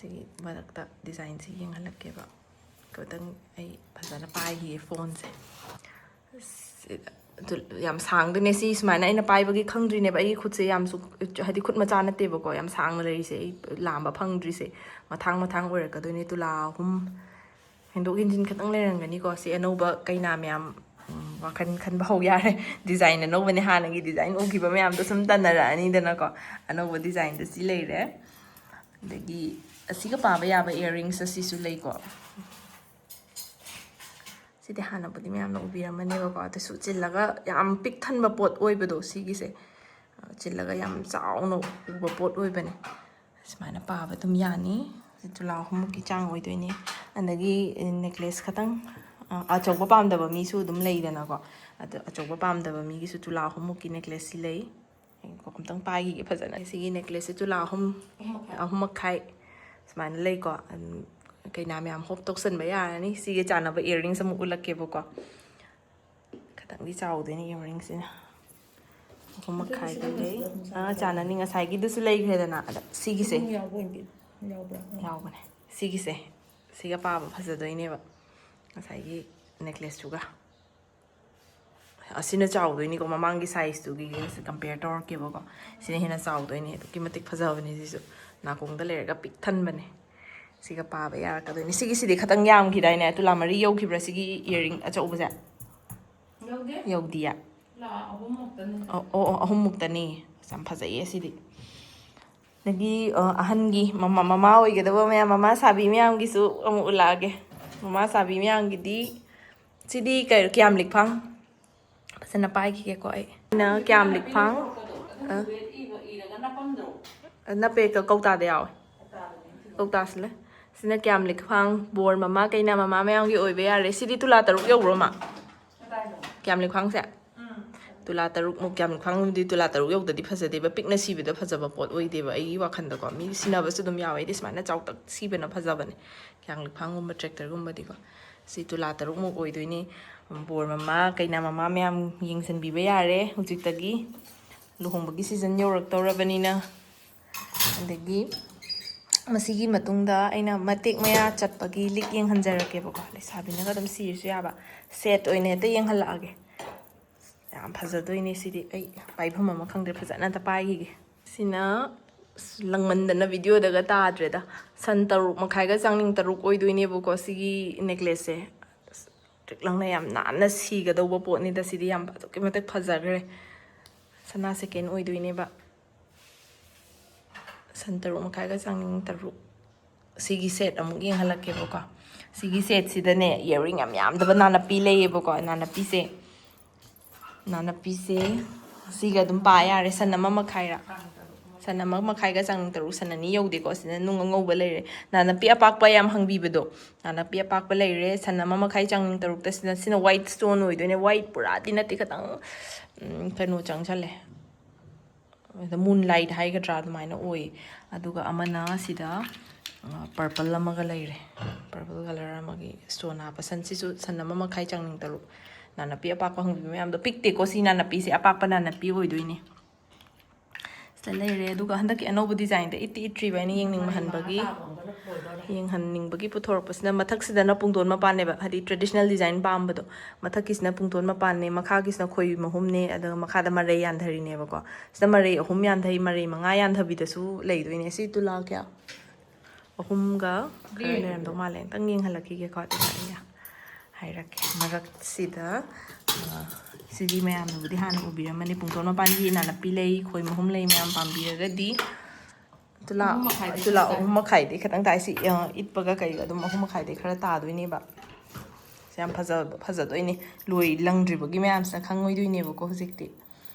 ꯁꯤꯒꯤ ꯃꯔꯛꯇ ꯗꯤꯖꯥꯏꯟꯁꯤ ꯌꯦꯡꯍꯜꯂꯛꯀꯦꯕ꯫ ꯈꯤꯇꯪ ꯑꯩ ꯐꯖꯅ ꯄꯥꯏꯈꯤꯒꯦ ꯐꯣꯟꯁꯦ꯫ ꯁꯤꯗ ꯑꯗꯨ ꯌꯥꯝ ꯁꯥꯡꯗꯣꯏꯅꯦ꯫ ꯁꯤ ꯁꯨꯃꯥꯏꯅ ꯑꯩꯅ ꯄꯥꯏꯕꯒꯤ ꯈꯪꯗ꯭ꯔꯤꯅꯦꯕ꯫ ꯑꯩꯒꯤ ꯈꯨꯠꯁꯦ ꯌꯥꯝꯁꯨ, ꯍꯥꯏꯗꯤ, ꯈꯨꯠ ꯃꯆꯥ ꯅꯠꯇꯦꯕꯀꯣ, ꯌꯥꯝ ꯁꯥꯡꯅ ꯂꯩꯔꯤꯁꯦ꯫ ꯑꯩ ꯂꯥꯝꯕ ꯐꯪꯗ꯭ꯔꯤꯁꯦ ꯃꯊꯥꯡ ꯃꯊꯥꯡ ꯑꯣꯏꯔꯛꯀꯗꯣꯏꯅꯦ꯫ ꯇꯨꯂꯥ ꯑꯍꯨꯝ ꯍꯦꯟꯗꯣꯛ ꯍꯦꯟꯖꯤꯟ ꯈꯤꯇꯪ ꯂꯩꯔꯝꯒꯅꯤꯀꯣ꯫ ꯁꯤ ꯑꯅꯧꯕ ꯀꯩꯅꯥ ꯃꯌꯥꯝ, ꯎꯝ, ꯋꯥꯈꯜ ꯈꯟꯕ ꯍꯧ ꯌꯥꯔꯦ꯫ ꯗꯤꯖꯥꯏꯟ ꯑꯅꯧꯕꯅꯦ, ꯍꯥꯟꯅꯒꯤ ꯗꯤꯖꯥꯏꯟ ꯎꯈꯤꯕ ꯃꯌꯥꯝꯗꯣ ꯁꯨꯝ ꯇꯟꯅꯔꯛꯑꯅꯤꯗꯅꯀꯣ꯫ ꯑꯅꯧꯕ ꯗꯤꯖꯥꯏꯟꯗ ꯁꯤ ꯂꯩꯔꯦ꯫ ꯑꯗꯒꯤ ꯑꯁꯤꯒ ꯄꯥꯕ ꯌꯥꯕ ꯏꯌꯥꯔꯤꯡꯁ ꯑꯁꯤꯁꯨ ꯂꯩꯀꯣ꯫ ꯁꯤꯗꯤ ꯍꯥꯟꯅꯕꯨꯗꯤ ꯃꯌꯥꯝꯅ ꯎꯕꯤꯔꯝꯃꯅꯦꯕꯀꯣ꯫ ꯑꯗꯨꯁꯨ ꯆꯤꯜꯂꯒ ꯌꯥꯝ ꯄꯤꯛ ꯊꯟꯕ ꯄꯣꯠ ꯑꯣꯏꯕꯗꯣ ꯁꯤꯒꯤꯁꯦ, ꯆꯤꯜꯂꯒ ꯌꯥꯝ ꯆꯥꯎꯅ ꯎꯕ ꯄꯣꯠ ꯑꯣꯏꯕꯅꯦ꯫ ꯁꯨꯃꯥꯏꯅ ꯄꯥꯕ ꯑꯗꯨꯝ ꯌꯥꯅꯤ꯫ ꯁꯤ ꯇꯨꯂꯥ ꯑꯍꯨꯝꯃꯨꯛꯀꯤ ꯆꯥꯡ ꯑꯣꯏꯗꯣꯏꯅꯦ꯫ ꯑꯗꯒꯤ ꯅꯦꯛꯂꯦꯁ ꯈꯇꯪ, ꯑ, ꯑꯆꯧꯕ ꯄꯥꯝꯗꯕ ꯃꯤꯁꯨ ꯑꯗꯨꯝ ꯂꯩꯗꯅꯀꯣ꯫ ꯑꯗꯣ ꯑꯆꯧꯕ ꯄꯥꯝꯗꯕ ꯃꯤꯒꯤꯁꯨ ꯇꯨꯂꯥ ꯑꯍꯨꯝꯃꯨꯛꯀꯤ ꯅꯦꯛꯂꯦꯁꯁꯤ ꯂꯩ꯫ ꯉꯥꯏꯈꯣ, ꯑꯝꯇꯪ ꯄꯥꯏꯈꯤꯒꯦ ꯐꯖꯅ꯫ ꯁꯤꯒꯤ ꯅꯦꯛꯂꯦꯁꯁꯦ ꯇꯨꯂꯥ ꯑꯍꯨꯝ, ꯑꯍꯨꯝ ꯃꯈꯥꯏ ꯁꯨꯃꯥꯏꯅ ꯂꯩꯀꯣ꯫ ꯑꯗꯨꯝ ꯀꯩꯅꯥ ꯃꯌꯥꯝ ꯍꯣꯞ ꯇꯧꯁꯟꯕ ꯌꯥꯔꯅꯤ꯫ ꯁꯤꯒ ꯆꯥꯟꯅꯕ ꯏꯌꯥꯔꯤꯡꯁ ꯑꯃꯨꯛ ꯎꯠꯂꯛꯀꯦꯕꯀꯣ꯫ ꯈꯤꯇꯪꯗꯤ ꯆꯥꯎꯗꯣꯏꯅꯦ ꯏꯌꯥꯔꯤꯡꯁꯤꯅ꯫ ꯑꯍꯨꯝ ꯃꯈꯥꯏꯗ ꯂꯩ꯫ ꯑꯥ, ꯆꯥꯟꯅꯅꯤ꯫ ꯉꯁꯥꯏꯒꯤꯗꯨꯁꯨ ꯂꯩꯈ꯭ꯔꯦꯗꯅ꯫ ꯑꯗ ꯁꯤꯒꯤꯁꯦ ꯌꯥꯎꯕ꯭ꯔꯥ? ꯌꯥꯎꯕꯅꯦ꯫ ꯁꯤꯒꯤꯁꯦ, ꯁꯤꯒ ꯄꯥꯕ ꯐꯖꯗꯣꯏꯅꯦꯕ, ꯉꯁꯥꯏꯒꯤ ꯅꯦꯛꯂꯦꯁꯇꯨꯒ꯫ ꯑꯁꯤꯅ ꯆꯥꯎꯗꯣꯏꯅꯤꯀꯣ, ꯃꯃꯥꯡꯒꯤ ꯁꯥꯏꯖꯇꯨꯒꯤ ꯀꯝꯄꯤꯌꯔ ꯇꯧꯔꯛꯀꯦꯕꯀꯣ꯫ ꯁꯤꯅ ꯍꯦꯟꯅ ꯆꯥꯎꯗꯣꯏꯅꯦ꯫ ꯑꯗꯨꯛꯀꯤ ꯃꯇꯤꯛ ꯐꯖꯕꯅꯦ ꯁꯤꯁꯨ꯫ ꯅꯥꯀꯣꯡꯗ ꯂꯩꯔꯒ ꯄꯤꯛ ꯊꯟꯕꯅꯦ꯫ ꯁꯤꯒ ꯄꯥꯕ ꯌꯥꯔꯛꯀꯗꯣꯏꯅꯤ꯫ ꯁꯤꯒꯤꯁꯤꯗꯤ ꯈꯇꯪ ꯌꯥꯝꯈꯤꯗꯥꯏꯅꯦ? ꯇꯨꯂꯥ ꯃꯔꯤ ꯌꯧꯈꯤꯕ꯭ꯔꯥ ꯁꯤꯒꯤ ꯏꯌꯥꯔꯤꯡ ꯑꯆꯧꯕꯁꯦ? ꯌꯧꯗꯦ꯫ ꯌꯧꯗꯤꯌꯦ? ꯇꯨꯂꯥ ꯑꯍꯨꯝꯃꯨꯛꯇꯅꯤ꯫ ꯑꯣ, ꯑꯣ, ꯑꯣ, ꯑꯍꯨꯝꯃꯨꯛꯇꯅꯤ꯫ ꯑꯁ, ꯌꯥꯝ ꯐꯖꯩꯌꯦ ꯁꯤꯗꯤ꯫ ꯑꯗꯒꯤ, ꯑ, ꯑꯍꯟꯒꯤ ꯃꯃꯥ, ꯃꯃꯥ ꯑꯣꯏꯒꯗꯕ ꯃꯌꯥꯝ, ꯃꯃꯥ ꯁꯥꯕꯤ ꯃꯌꯥꯝꯒꯤꯁꯨ ꯑꯃꯨꯛ ꯎꯠꯂꯛꯑꯒꯦ꯫ ꯃꯃꯥ ꯁꯥꯕꯤ ꯃꯌꯥꯝꯒꯤꯗꯤ ꯁꯤꯗꯤ ꯀꯩ, ꯀꯌꯥꯝ ꯂꯤꯛꯐꯥꯡ? ꯐꯖꯅ ꯄꯥꯏꯈꯤꯒꯦꯀꯣ ꯑꯩ꯫ ꯁꯤꯅ ꯀꯌꯥꯝ ꯂꯤꯛꯐꯥꯡ? ꯑ? ꯅꯞꯄꯦ, ꯀ-, ꯀꯧꯇꯥꯗ ꯌꯥꯎꯋꯦ꯫ ꯀꯧꯇꯥꯁꯤ ꯂꯩ꯫ ꯁꯤꯅ ꯀꯌꯥꯝ ꯂꯤꯛꯐꯥꯡ, ꯕꯣꯔ ꯃꯃꯥ, ꯀꯩꯅꯥ ꯃꯃꯥ ꯃꯌꯥꯝꯒꯤ ꯑꯣꯏꯕ ꯌꯥꯔꯦ꯫ ꯁꯤꯗꯤ ꯇꯨꯂꯥ ꯇꯔꯨꯛ ꯌꯧꯕ꯭ꯔꯣ, ꯃꯥ? ꯀꯌꯥꯝ ꯂꯤꯛꯐꯥꯡꯁꯦ? ꯇꯨꯂꯥ ꯇꯔꯨꯛꯃꯨꯛ, ꯀꯌꯥꯝ ꯂꯤꯛꯐꯥꯡꯗꯤ ꯇꯨꯂꯥ ꯇꯔꯨꯛ ꯌꯧꯗꯗꯤ ꯐꯖꯗꯦꯕ, ꯄꯤꯛꯅ ꯁꯤꯕꯗ ꯐꯖꯕ ꯄꯣꯠ ꯑꯣꯏꯗꯦꯕ ꯑꯩꯒꯤ ꯋꯥꯈꯜꯗꯀꯣ꯫ ꯃꯤ ꯁꯤꯅꯕꯁꯨ ꯑꯗꯨꯝ ꯌꯥꯎꯋꯦ, ꯑꯩꯗꯤ ꯁꯨꯃꯥꯏꯅ ꯆꯥꯎꯇꯛ ꯁꯤꯕꯅ ꯐꯖꯕꯅꯦ꯫ ꯀꯌꯥꯝ ꯂꯤꯛꯐꯥꯡꯒꯨꯝꯕ, ꯇ꯭ꯔꯦꯛꯇꯔꯒꯨꯝꯕꯗꯤꯀꯣ꯫ ꯁꯤ ꯇꯨꯂꯥ ꯇꯔꯨꯛꯃꯨꯛ ꯑꯣꯏꯗꯣꯏꯅꯤ꯫ ꯕꯣꯔ ꯃꯃꯥ, ꯀꯩꯅꯥ ꯃꯃꯥ ꯃꯌꯥꯝ ꯌꯦꯡꯁꯤꯟꯕꯤꯕ ꯌꯥꯔꯦ ꯍꯧꯖꯤꯛꯇꯒꯤ꯫ ꯂꯨꯍꯣꯡꯕꯒꯤ ꯁꯤꯖꯟ ꯌꯧꯔꯛꯇꯧꯔꯕꯅꯤꯅ꯫ ꯑꯗꯒꯤ ꯃꯁꯤꯒꯤ ꯃꯇꯨꯡꯗ ꯑꯩꯅ ꯃꯇꯦꯛ ꯃꯌꯥ ꯆꯠꯄꯒꯤ ꯂꯤꯛ ꯌꯦꯡꯍꯟꯖꯔꯛꯀꯦꯕꯀꯣ꯫ ꯂꯩꯁꯥꯕꯤꯅꯒ ꯑꯗꯨꯝ ꯁꯤꯔꯁꯨ ꯌꯥꯕ ꯁꯦꯠ ꯑꯣꯏꯅ ꯍꯦꯛꯇ ꯌꯦꯡꯍꯜꯂꯛꯑꯒꯦ꯫ ꯌꯥꯝ ꯐꯖꯗꯣꯏꯅꯦ ꯁꯤꯗꯤ꯫ ꯑꯩ ꯄꯥꯏꯐꯝ ꯑꯃ ꯈꯪꯗ꯭ꯔꯦ, ꯐꯖꯅ ꯑꯝꯇ ꯄꯥꯏꯈꯤꯒꯦ꯫ ꯁꯤꯅ, ꯑꯁ, ꯂꯪꯃꯟꯗꯅ ꯚꯤꯗꯤꯑꯣꯗꯒ ꯇꯥꯗ꯭ꯔꯦꯗ꯫ ꯁꯟ ꯇꯔꯨꯛ ꯃꯈꯥꯏꯒ ꯆꯥꯡꯅꯤꯡ ꯇꯔꯨꯛ ꯑꯣꯏꯗꯣꯏꯅꯦꯕꯀꯣ ꯁꯤꯒꯤ ꯅꯦꯀ꯭ꯂꯦꯁꯁꯦ꯫ ꯑꯁ, ꯇ꯭ꯔꯤꯛ ꯂꯪꯅ ꯌꯥꯝ ꯅꯥꯟꯅ ꯁꯤꯒꯗꯧꯕ ꯄꯣꯠꯅꯤꯗ꯫ ꯁꯤꯗꯤ ꯌꯥꯝ ꯑꯗꯨꯛꯀꯤ ꯃꯇꯤꯛ ꯐꯖꯈ꯭ꯔꯦ꯫ ꯁꯅꯥ ꯁꯦꯀꯦꯟ ꯑꯣꯏꯗꯣꯏꯅꯦꯕ꯫ ꯁꯟ ꯇꯔꯨꯛ ꯃꯈꯥꯏꯒ ꯆꯥꯡꯅꯤꯡ ꯇꯔꯨꯛ꯫ ꯁꯤꯒꯤ ꯁꯦꯠ ꯑꯃꯨꯛ ꯌꯦꯡꯍꯜꯂꯛꯀꯦꯕꯀꯣ꯫ ꯁꯤꯒꯤ ꯁꯦꯠꯁꯤꯗꯅꯦ, ꯏꯌꯥꯔꯤꯡ ꯌꯥꯝ ꯌꯥꯝꯗꯕ ꯅꯥꯅꯞꯄꯤ ꯂꯩꯌꯦꯕꯀꯣ꯫ ꯅꯥꯅꯞꯄꯤꯁꯦ, ꯅꯥꯅꯞꯄꯤꯁꯦ ꯁꯤꯒ ꯑꯗꯨꯝ ꯄꯥ ꯌꯥꯔꯦ꯫ ꯁꯟ ꯑꯃ ꯃꯈꯥꯏꯔ? ꯁꯟ ꯑꯃ ꯃꯈꯥꯏꯒ ꯆꯥꯡꯅꯤꯡ ꯇꯔꯨꯛ, ꯁꯟ ꯑꯅꯤ ꯌꯧꯗꯦꯀꯣ꯫ ꯁꯤꯗ ꯅꯨꯡ ꯑꯉꯧꯕ ꯂꯩꯔꯦ꯫ ꯅꯥꯅꯞꯄꯤ ꯑꯄꯥꯛꯄ ꯌꯥꯝ ꯍꯪꯕꯤꯕꯗꯣ, ꯅꯥꯅꯞꯄꯤ ꯑꯄꯥꯛꯄ ꯂꯩꯔꯦ꯫ ꯁꯟ ꯑꯃ ꯃꯈꯥꯏ ꯆꯥꯡꯅꯤꯡ ꯇꯔꯨꯛꯇ ꯁꯤꯅ, ꯁꯤꯅ white stone ꯑꯣꯏꯗꯣꯏꯅꯦ꯫ White ꯄꯨꯔꯥꯗꯤ ꯅꯠꯇꯦ, ꯈꯤꯇꯪ, ꯎꯝ, ꯀꯩꯅꯣ ꯆꯪꯁꯜꯂꯦ꯫ ꯑꯗ moonlight ꯍꯥꯏꯒꯗ꯭ꯔꯥ, ꯑꯗꯨꯃꯥꯏꯅ ꯑꯣꯏ꯫ ꯑꯗꯨꯒ ꯑꯃꯅ ꯁꯤꯗ, ꯑ, purple ꯑꯃꯒ ꯂꯩꯔꯦ꯫ Purple colour ꯑꯃꯒꯤ stone ꯍꯥꯞꯄ ꯁꯟꯁꯤꯁꯨ ꯁꯟ ꯑꯃ ꯃꯈꯥꯏ ꯆꯥꯡꯅꯤꯡ ꯇꯔꯨꯛ꯫ ꯅꯥꯅꯞꯄꯤ ꯑꯄꯥꯛꯄ ꯍꯪꯕꯤꯕ ꯃꯌꯥꯝꯗꯣ, ꯄꯤꯛꯇꯦꯀꯣ꯫ ꯁꯤ ꯅꯥꯅꯞꯄꯤꯁꯦ ꯑꯄꯥꯛꯄ ꯅꯥꯅꯞꯄꯤ ꯑꯣꯏꯗꯣꯏꯅꯦ꯫ ꯁꯤꯗ ꯂꯩꯔꯦ꯫ ꯑꯗꯨꯒ ꯍꯟꯗꯛꯀꯤ ꯑꯅꯧꯕ designꯗ ꯏꯠꯇꯤ ꯏꯠꯇ꯭ꯔꯤꯕ ꯑꯩꯅ ꯌꯦꯡꯅꯤꯡꯕ ꯍꯟꯕꯒꯤ, ꯌꯦꯡꯍꯟꯅꯤꯡꯕꯒꯤ ꯄꯨꯊꯣꯔꯛꯄꯁꯤꯅ, ꯃꯊꯛꯁꯤꯗꯅ ꯄꯨꯡꯗꯣꯟ ꯃꯄꯥꯟꯅꯦꯕ, ꯍꯥꯏꯗꯤ traditional design ꯄꯥꯝꯕꯗꯣ꯫ ꯃꯊꯛꯀꯤꯁꯤꯅ ꯄꯨꯡꯗꯣꯟ ꯃꯄꯥꯟꯅꯦ, ꯃꯈꯥꯒꯤꯁꯤꯅ ꯈꯣꯏ ꯃꯍꯨꯝꯅꯦ, ꯑꯗꯨꯒ ꯃꯈꯥꯗ ꯃꯔꯩ ꯌꯥꯟꯊꯔꯤꯅꯦꯕꯀꯣ꯫ ꯁꯤꯗ ꯃꯔꯩ ꯑꯍꯨꯝ ꯌꯥꯟꯊꯩ, ꯃꯔꯩ ꯃꯉꯥ ꯌꯥꯟꯊꯕꯤꯗꯁꯨ ꯂꯩꯗꯣꯏꯅꯦ꯫ ꯁꯤ ꯇꯨꯂꯥ ꯀꯌꯥ? ꯑꯍꯨꯝꯒ ꯈꯔ ꯂꯩꯔꯝꯗꯧ ꯃꯥꯜꯂꯦ꯫ ꯑꯝꯇꯪ ꯌꯦꯡꯍꯜꯂꯛꯈꯤꯒꯦꯀꯣ, ꯑꯗꯨꯒ ꯑꯩꯅ ꯍꯥꯏꯔꯛꯀꯦ꯫ ꯃꯔꯛꯁꯤꯗ, ꯑ, ꯁꯤꯗꯤ ꯃꯌꯥꯝꯅꯕꯨꯗꯤ ꯍꯥꯟꯅ ꯎꯕꯤꯔꯝꯃꯅꯤ꯫ ꯄꯨꯡꯗꯣꯟ ꯃꯄꯥꯟꯒꯤ ꯅꯥꯅꯞꯄꯤ ꯂꯩ, ꯈꯣꯏ ꯃꯍꯨꯝ ꯂꯩ ꯃꯌꯥꯝ ꯄꯥꯝꯕꯤꯔꯒꯗꯤ ꯇꯨꯂꯥ, ꯑꯍꯨꯝ ꯃꯈꯥꯏꯗꯤ ꯇꯨꯂꯥ ꯈꯤꯇꯪ ꯇꯥꯏ꯫ ꯑꯍꯨꯝ ꯃꯈꯥꯏꯗꯤ ꯈꯤꯇꯪ ꯇꯥꯏ꯫ ꯁꯤ, ꯑ, ꯏꯠꯄꯒ ꯀꯩꯒ ꯑꯗꯨꯝ ꯑꯍꯨꯝ ꯃꯈꯥꯏꯗꯤ ꯈꯔ ꯇꯥꯗꯣꯏꯅꯦꯕ꯫ ꯁꯤ ꯌꯥꯝ ꯐꯖ-, ꯐꯖꯗꯣꯏꯅꯦ꯫ ꯂꯣꯏ ꯂꯪꯗ꯭ꯔꯤꯕꯒꯤ ꯃꯌꯥꯝꯁꯤꯅ ꯈꯪꯉꯣꯏꯗꯣꯏꯅꯦꯕꯀꯣ ꯍꯧꯖꯤꯛꯇꯤ꯫